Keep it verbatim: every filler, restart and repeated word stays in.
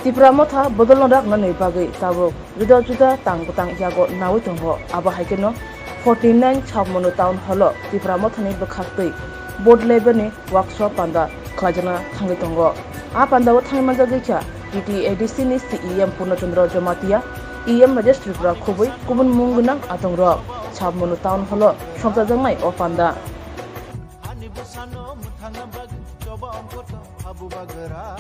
Tipra Motha bodolno raknani bagwi tabuk juda juda tang bwtang yago nawi tongo. Abo hai kheno forty nine Chapmonu Town Hall-o Tipra Mothani bwkhaktwi board level-ni workshop panda khlaijakna thangwi tongo. A pandao thangwi manjagwi kha T T A D C ni C E M Purno Chandra Jamatia, E M Rajesh Tripura khobwi kubun mung gwnang atongrok. Chapmonu Town Hall-o songchajaknai o panda. Ani bwsano mwthangna bagwi choba ongkhortong habu bagra.